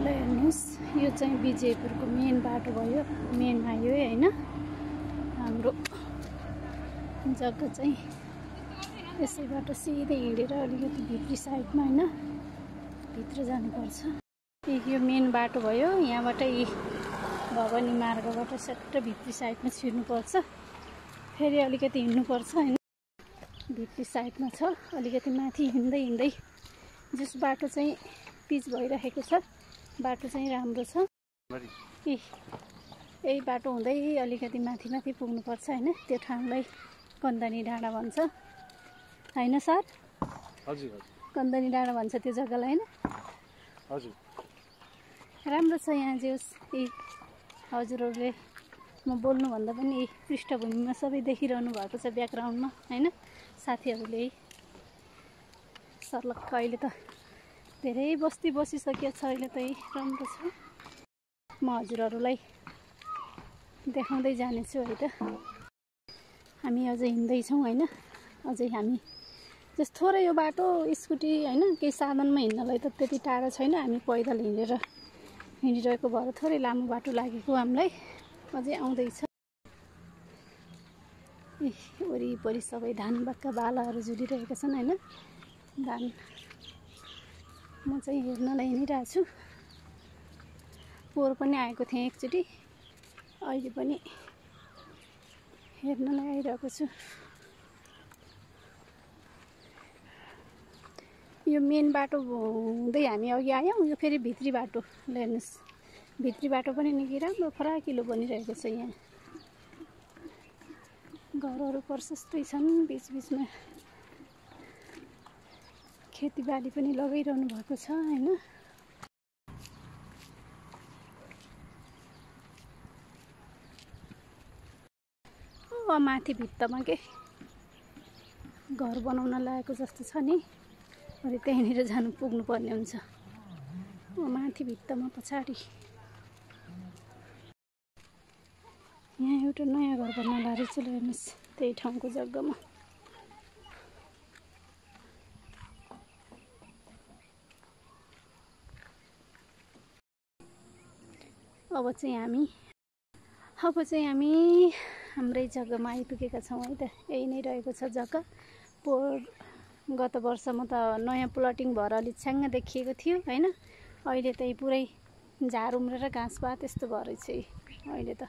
ल हेर्नुहोस्, यो चाहिँ विजयपुरको मेन बाटो भयो, मेन हाइवे हैन। हाम्रो जग्गा चाहिँ यसैबाट सिधै हिँडेर अलिकति भित्री साइडमा हैन भित्र जानुपर्छ। यो मेन बाटो भयो, यहाँबाट यी भवानी मार्गबाट सट्ट भित्री साइडमा छिर्नुपर्छ। फेरि अलिकति हिँड्नुपर्छ हैन, भित्री साइडमा छ। अलिकति माथि हिँड्दै हिँड्दै जस बाटो चाहिँ पिच भइरहेको छ, बाटो चाहिँ राम्रो छ। यही बाटो हुँदै अलिकति माथि माथि पुग्नुपर्छ हैन। त्यो ठाउँलाई कन्दनी डाँडा भन्छ हैन सर? हजुर हजुर, कन्दनी डाँडा भन्छ त्यो जग्गालाई हैन? हजुर, राम्रो छ यहाँ जे होस्। यी हजुरहरूले म बोल्नुभन्दा पनि यी पृष्ठभूमिमा सबै देखिरहनु भएको छ ब्याकग्राउन्डमा हैन। साथीहरूले सर्लक्क अहिले त धेरै बस्ती बसिसकेको छ, अहिले त राम्रो छ। म हजुरहरूलाई देखाउँदै जानेछु है त। हामी अझै हिँड्दैछौँ हैन, अझै हामी जस थोरै यो बाटो स्कुटी हैन केही साधनमा हिँड्नलाई त त्यति टाढा छैन। हामी पैदल हिँडिरहेको भएर थोरै लामो बाटो लागेको हामीलाई। अझै आउँदैछ। वरिपरि सबै धान बाक्का बालाहरू झुलिरहेका छन् हैन। धान म चाहिँ हेर्नलाई हिँडिरहेको छु। पोहोर पनि आएको थिएँ एकचोटि, अहिले पनि हेर्नलाई आइरहेको छु। यो मेन बाटो हुँदै हामी अघि आयौँ। यो फेरि भित्री बाटो हेर्नुहोस्, भित्री बाटो पनि निकै राम्रो फराकिलो बनिरहेको छ। यहाँ घरहरू प्रशस्तै छन्, बिचबिचमा खेतीबाली पनि लगाइरहनु भएको छ हैन। माथि भित्तामा के घर बनाउन लागेको जस्तो छ नि, अनि त्यहीँनिर जानु पुग्नुपर्ने हुन्छ। माथि भित्तामा पछाडि यहाँ एउटा नयाँ घर बन्न लागेको छ। हेर्नुहोस्, त्यही ठाउँको जग्गामा अब चाहिँ हामी हाम्रै जग्गामा आइपुगेका छौँ है त। यही नै रहेको छ जग्गा। गत वर्षमा त नयाँ प्लटिङ भएर अलि छ्याङ्ग देखिएको थियो हैन। अहिले त पुरै झार उम्रेर घाँस पात यस्तो भएर चाहिँ अहिले त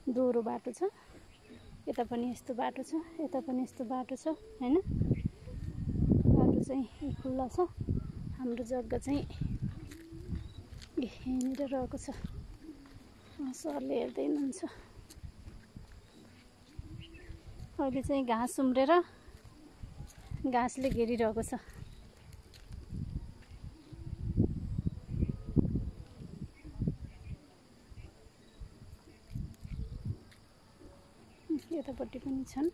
दोहोरो बाटो छ। यता पनि यस्तो बाटो छ, यता पनि यस्तो बाटो छ हैन। बाटो चाहिँ खुल्ला छ। हाम्रो जग्गा चाहिँ यहाँनिर रहेको छ। सरले हेर्दै हुनुहुन्छ। अहिले चाहिँ घाँस उम्रेर घाँसले घेरिरहेको छ। यतापट्टि पनि छन्।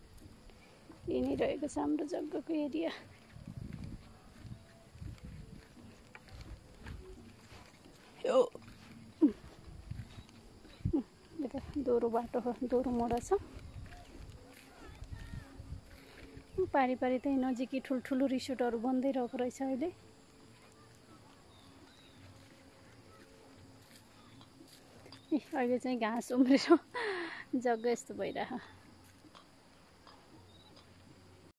यही नै रहेको छ हाम्रो जग्गाको एरिया। यो यता दोहोरो बाटो हो, दोहोरो मोडा छ। पारी पारी त्यही नजिकै ठुल्ठुलो रिसोर्टहरू बन्दै रहेको रहेछ अहिले। अहिले चाहिँ घाँस उम्रेर जग्गा यस्तो भइरहेको।